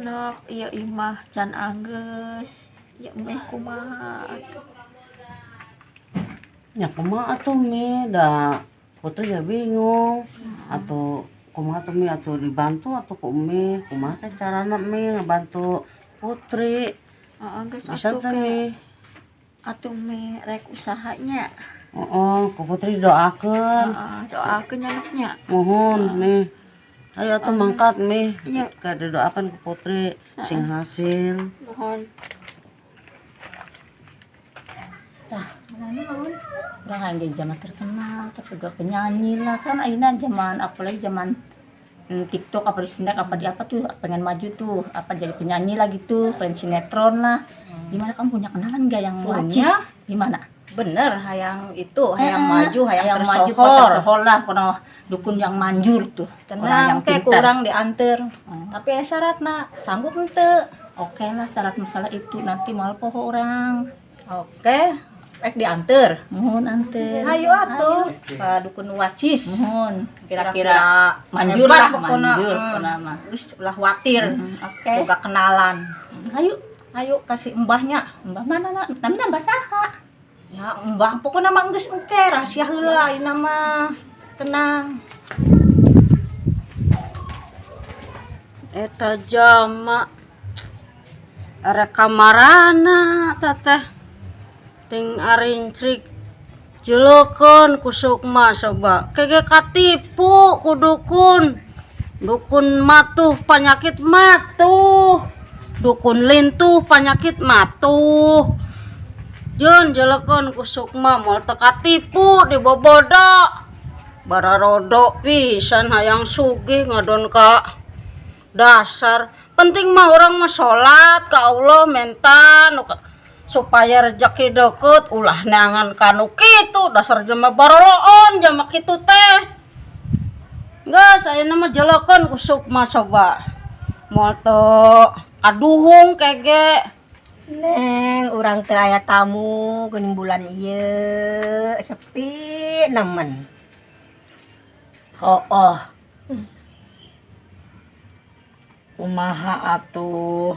Nok ieu imah can anggeus ieu meh kumaha atuh. Nya kumaha atuh Mi, da Putri ge bingung. Atuh kumaha tuh Mi, atuh dibantu atuh ku Umi. Kumaha teh carana Mi ngebantu Putri? Heeh, geus Bisa atuh teh ke Mi? Atuh Mi rek usahanya. Heeh, ku Putri doakeun. Heeh, doakeun nya, Nok, nya. Mohon Mi. Ayo atuh mangkat, Mi. Iya. Ka didoakan ku Putri sing hasil. Mohon. Tah, naon? Urang hayang jadi zaman terkenal, tapi juga penyanyi lah kan ayeuna zaman, apalagi zaman TikTok apa di snack apa di apa tuh, pengen maju tuh, apa jadi penyanyi lah gitu, pengen sinetron lah. Gimana, kamu punya kenalan gak yang Punya. wacis? Gimana? Bener, hayang itu, hayang Heeh, maju, hayang hayang maju, tersohor. Tersohor lah, pernah dukun yang manjur tuh, orang Tenang, yang kayak pintar. Kurang diantar. Tapi aya syaratna, sanggup henteu? Oke lah, syarat masalah itu nanti mal poho orang. Oke, rek diantar. Mohon anter. Ayo atuh, ka dukun wacis. Mohon. Kira-kira Manjur hebat lah, pokona. Manjur pokona mah. Geus ulah khawatir. Oke. Boga kenalan. Ayo. Ayo kasih embahnya. Mbah mana nak? Namina mbah saha? Ya embah pokona mah geus engke rahasia heula ayeuna mah. Tenang. Eta jama arek kamarana teteh ting arincrik jelekeun ku sukma, coba kege katipu ku dukun, dukun matuh penyakit matuh, dukun lintuh penyakit matuh. Jun jelekeun ku sukma moal teu katipu dibobodo bararodo pisan hayang sugih ngadon ka dasar. Penting mah orang mah salat ka Allah, menta nu supaya rezeki deket, ulah neangan kanu kitu, dasar jelema baroloon jama kitu teh. Geus ayeuna mah jelekeun ku sukma, coba moal teu kaduhung kege. Neng, urang teu aya tamu geuning bulan ieu, sepi nemen. Oh, oh. Kumaha atuh?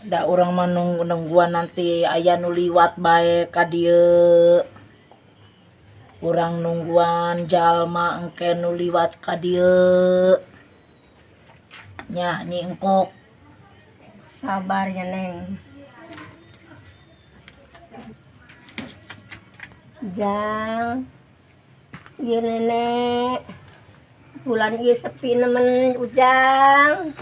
Da urang mah nunggu-nungguan nanti aya nu liwat bae ka dieu. Urang nungguan jalma engke nu liwat ka dieu. Nya, Nyi Engkuk. Sabar ya, Neng. Jang. Ieu nenek. Bulan ieu sepi nemen, Ujang.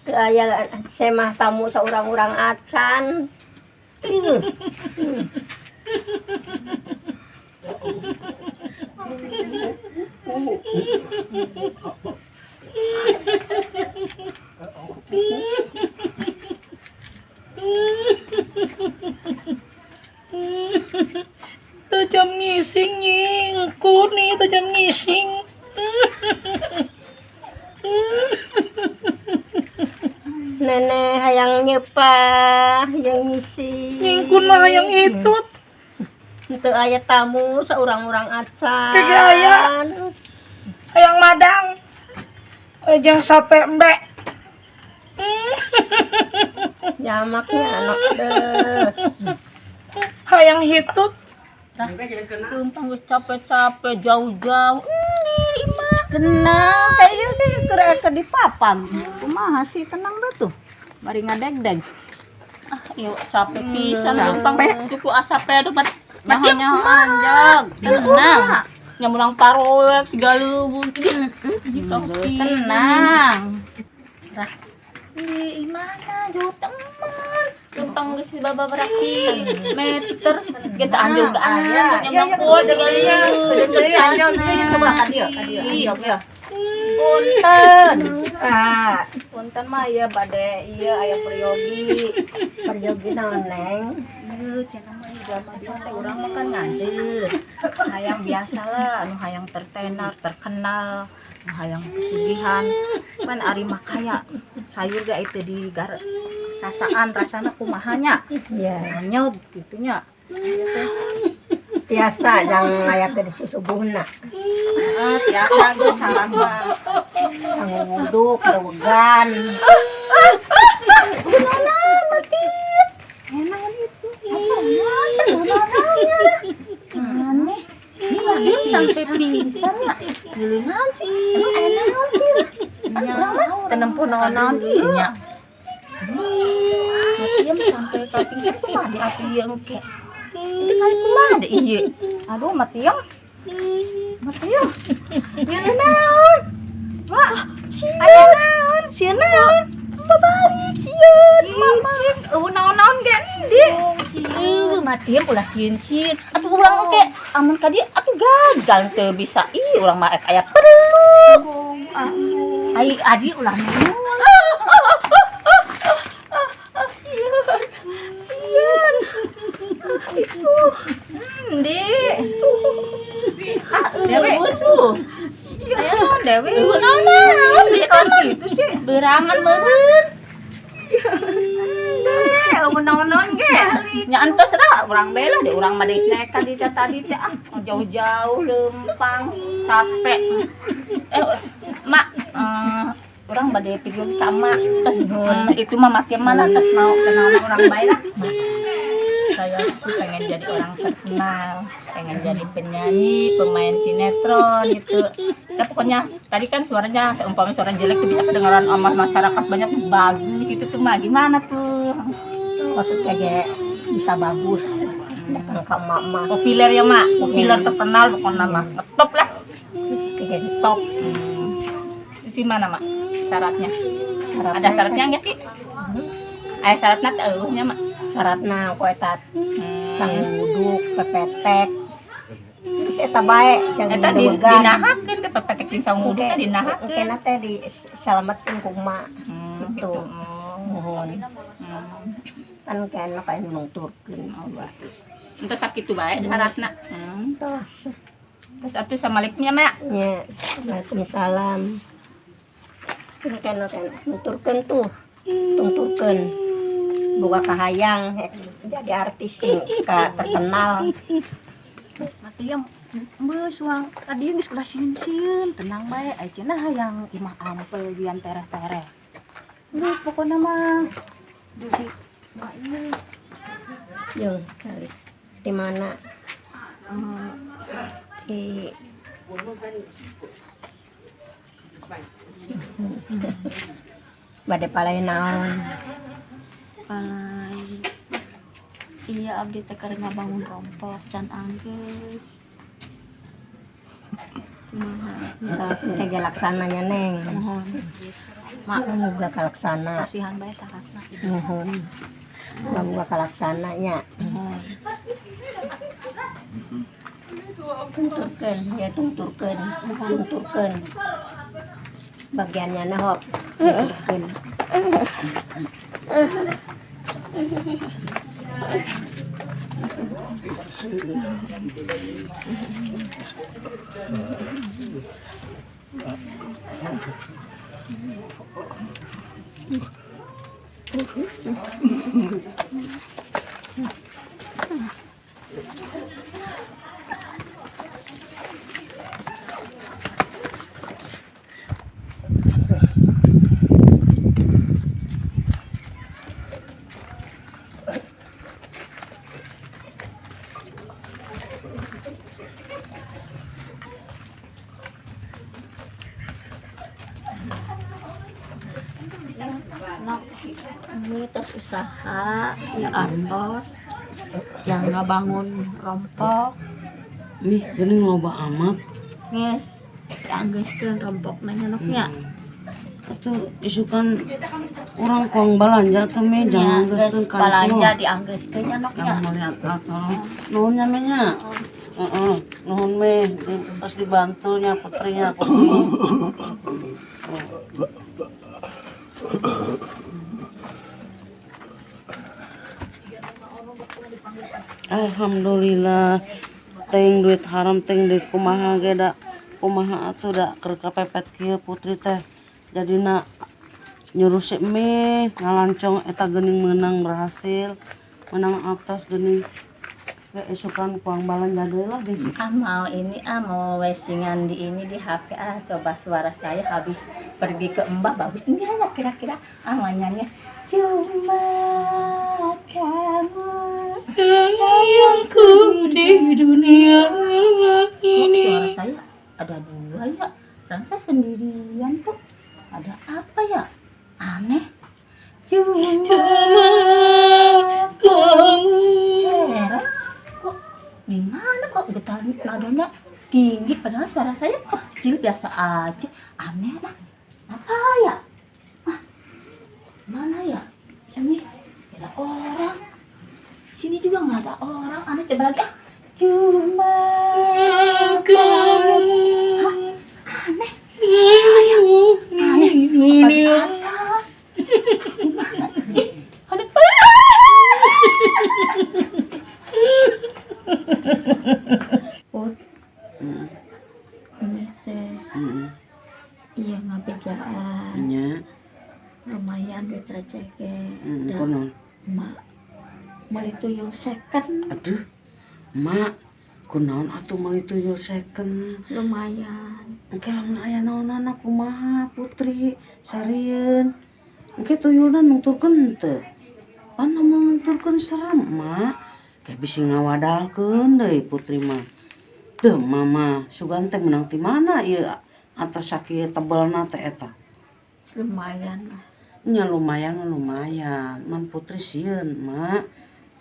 Teu aya semah tamu saurang-urang acan. Ih. Teu jam ngising, Nyi Engkuk nih, teu jam ngising. Nenek hayang nyeupah jeung ngising. Nyi Engkuk mah hayang hitut. Teu aya tamu saurang-urang acan. Kege aya. Hayang madang. Jeung sate embe. Jamaknya anak deh. Hayang hitut. Lumpang geus capek-capek jauh-jauh. Tenang, kayak ieu ge keur keur di papan. Kumaha sih, tenang dah tuh. Bari ngadegdeg. Ah, yuk capek pisan lumpang suku asa pedo bat. Nyaho-nyaho anjog. Tenang. Nyamulang paroek segala leuweung. Jika Tenang. Di mana jauh teman. Lumpang geus bababaraha meter kita anjog ke anjog nyamulang poe segala leuweung. Deui anjog deui, coba ka dieu, ka dieu anjog ya. Punten. Ah, Punten mah ieu bade ieu aya peryogi. Peryogi naon, Neng? Ieu cenah mah ieu jalma dieu teh urang mah kan nganteur. Hayang biasa lah, anu hayang tertenar, terkenal, anu hayang pesugihan. Pan ari mah kaya sayur ge itu di gar sasaan rasana kumaha nya. Iya. Anyog kitu nya. Ieu teh. Tiasa jang aya teh disusubuhna. Ah, tiasa geus saran mah. Jang wuduk, lewegan. Naon mati? Naon itu? Apa? Aneh. Ini mah sampai pingsan lah. Naon sih? Emang aya naon sih? Nya, teu nempo naon-naon ieu nya. Mati sampai ka pingsan kumaha di atuh ieu engke. Itu kali kumaha deh ieu. Aduh, Matiem. Matiem. Nyeun naon? Wah, aya naon? Sieun naon? Babalik sieun. Cicing, eueuh naon-naon ge endi? Sieun, Matiem ulah sieun-sieun. Atuh urang engke amun ka dieu atuh gagal teu bisa. Ih, urang mah aya perlu. Ai adi ulah nulung. Sieun. Sieun. Itu. Endi? Ah, Dewi. tuh. Aya naon Dewi? Eueuh naon? Di kelas gitu sih. Berangan meureun. Endi, eueuh naon-naon ge. Nya entos lah urang bae lah di urang mah deui snack tadi teh tadi teh ah jauh-jauh lempang capek. Mak, urang bade pigung ka mak terus itu mah mati mana terus mau kenal urang bae lah. Saya tuh pengen jadi orang terkenal, pengen jadi penyanyi, pemain sinetron gitu. Ya pokoknya tadi kan suaranya seumpama suara jelek tuh bisa kedengaran sama masyarakat banyak bagus itu tuh mah gimana tuh? Maksudnya ge bisa bagus datang ke emak-emak. Populer ya mak, populer terkenal pokoknya mah top lah, Kayak gitu. Top. Di mana mak syaratnya? Syaratnya Ada syaratnya enggak sih? Ada syaratnya teh eueuhnya mak. Syaratna ku eta kang wuduk, pepetek. Terus eta bae jangan Eta di dewegan. dinahakeun ke pepetek jeung saung wuduk teh dinahakeun. Engke teh disalametkeun ku emak. Gitu. Gitu. Nuhun. Kan kena kayak nungturkeun. Entah sakitu bae syaratna. Tos. Terus atuh assalamualaikum ya mak. Nya, Waalaikumsalam. Ini kena kena nungturkeun tuh. Tungturkeun. Boga kahayang jadi artis ka terkenal. Matiem, geus uang tadi geus ulah sieun-sieun, tenang bae. Ai cenah hayang imah ampel gian tereh-tereh. Geus pokona mah. Duh si mak ieu. Jeung kali di mana? Di bade palai naon? Palai. Iya abdi teh keur ngabangun rompok can anggeus. Kumaha? Bisa laksananya neng. Mohon. Mak, Muga kalaksana. kasihan bae syaratna. Nuhun. Muga kalaksananya. Mohon. Tungturkeun, ya tungturkeun, tungturkeun. Bagiannya na hop. Tungturkeun. Nok, ini tos usaha ya artos yang ngabangun rompok. Nih, geuning loba amat. Geus dianggeuskeun rompokna nya nok nya. Atuh isukan urang kuang balanja tuh mi jangan Geus geuskeun ka balanja dianggeuskeun nya nok nya. Jangan melihat atau nuhun nya mi nya. Heeh, nuhun mi pas dibantu nya putrinya putri. Alhamdulillah teuing duit haram teuing duit kumaha ge da kumaha atuh da keur kapepet kieu putri teh jadina nyuruh si mi ngalancong eta geuning meunang berhasil menang atas geuning. Ke isukan ku urang balanja deui lah di. Ah, mau ini, ah, mau wesingan di ini, di HP. Ah, coba suara saya habis pergi ke Mbak bagus enggak ya kira-kira? Ah, mau nyanyi cuma kamu Sayangku di dunia Kok ini. suara saya ada dua ya? Orang saya sendirian kok. Ada apa ya? Aneh. Cuma, Cuma kamu. Heran. Kok gimana, kok getar nadanya tinggi padahal suara saya kecil biasa aja. Aneh lah. Apa ya? Ah, mana ya? Sini ada orang. Sini juga nggak ada orang. Aneh, coba lagi ah. Cuma Kamu. Aneh. Saya aneh. Apa di atas? Gimana? Ih, ada. Put, ini teh iya ngabejaan. Nya. Lumayan duit receh ge. Heeh, Da kunaon? Emak meuli tuyul second. Aduh. Mak, kunaon atuh meuli tuyul second? Lumayan. Engke lamun aya naonana kumaha, Putri? Sarieun. Engke tuyulna nungturkeun teu? Pan lamun nungturkeun serem, Mak. Kayak bisi ngawadalkeun deui Putri mah. Deuh, Mama, sugan teh menang ti mana ieu atau sakieu tebelna teh eta? Lumayan lah. Nya lumayan mah lumayan, man Putri sieun, Mak.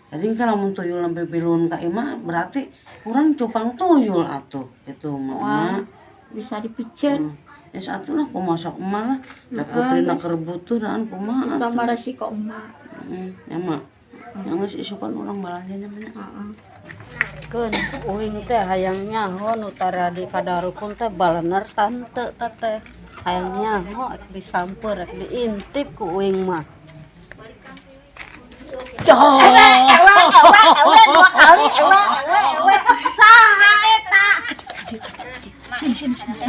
Jadi engke lamun tuyul sampai bilun ka imah berarti urang cupang tuyul atuh kitu mah, Wah, Mak. Bisa dipiceun. Ya atuh lah, kumaha sok emak lah. Da Putri na geus. Keur butuh daan kumaha Geus atuh. mah resiko emak. Heeh, ya Mak. Yang geus isukan urang balanjanya mah nya. Heeh. Keun uing teh hayang nyaho nu taradi kadarukun teh balener tante teteh. Hayang nyaho, rek disamper, rek diintip ku uing mah. Ewe, ewe, ewe, dua kali, ewe, ewe, ewe. Saha eta? Sini, sini, sini.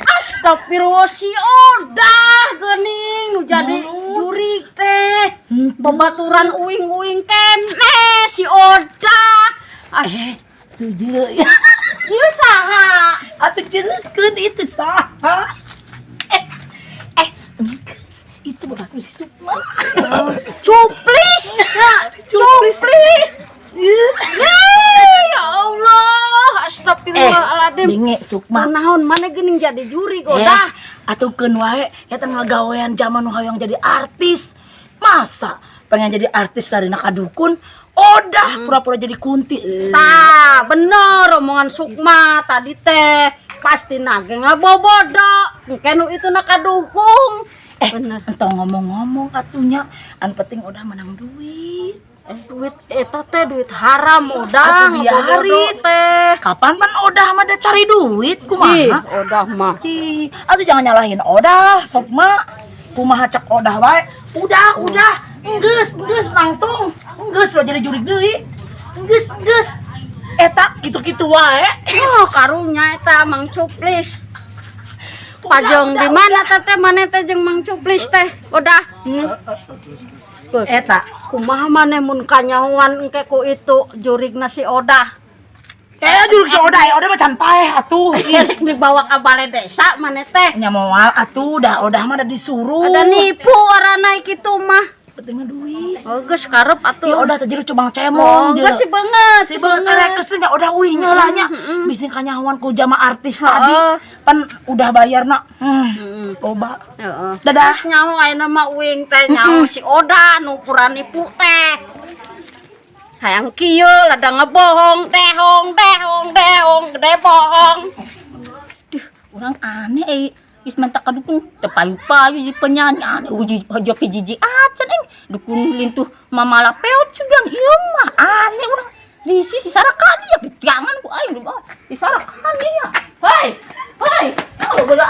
Astagfirullah, si Odah geuning nu jadi jurig teh. Babaturan uing-uing keneh si Odah. Ah, Tujuh ya. Ieu saha? Atuh jelekeun itu saha? Eh, eh, enggeus, itu batur si Sukma. Cuplis. Ya, Cuplis. Cuplis. Yeay, ya Allah, astagfirullahaladzim. Binge Sukma. Naon mana geuning jadi jurig Odah? Atuh keun wae eta ngagawean zaman nu hayang jadi artis. Masa pengen jadi artis dari nak dukun? Odah pura-pura jadi kunti. Eh. Tah, bener omongan Sukma tadi teh. Pasti nage ngabobodo. Engke nu itu nak kadukung. Eh, Bener. entong ngomong-ngomong atunya, anu penting udah menang duit. Eh, duit eta teh duit haram udah. Atuh biarin. Teh. Kapan pan Odah mah da cari duit Ih, kumaha? Odah mah. Ih, atuh jangan nyalahin Odah, sok mah. Kumaha cek Odah wae. Udah. Enggeus, enggeus nangtung. Enggeus lo jadi jurig deui. Enggeus, enggeus. Eta kitu-kitu wae. Oh, karunya eta Mang Cuplis. Pajong di mana teteh, mana teh jeung Mang Cuplis teh? Udah. Eta. Kumaha maneh mun kanyahoan engke ku itu jurigna si Odah? Eh, jurig si Odah, ya Odah mah can paeh atuh. Rek dibawa ka balai desa maneh teh. Nya moal atuh, dah Odah mah da disuruh. Ada nipu orangna kitu mah. Penting mah duit. Oh, geus karep Ih, atuh. Odah teh jadi cubang Oh, cemong. geus si beungeut, Si beungeut rekes nya udah uih lah nya. Bisnis kanyahoan ku jama artis tadi. Pan udah bayar nak. Loba. Heeh. Dadah. Terus nyaho ayeuna mah uing teh nyaho si Oda nu pura nipu teh. Hayang kieu lada ngebohong, dehong, dehong, dehong, gede bohong. Duh, orang aneh eh. Geus mentak ka dukun teu payu-payu jadi penyanyi aneh uji jopi jiji acan eng dukun lintuh mamala peot juga ieu mah aneh urang di sisi sarakan ya jangan ku aing di sarakan ya. Hei, hei, oh bodoh.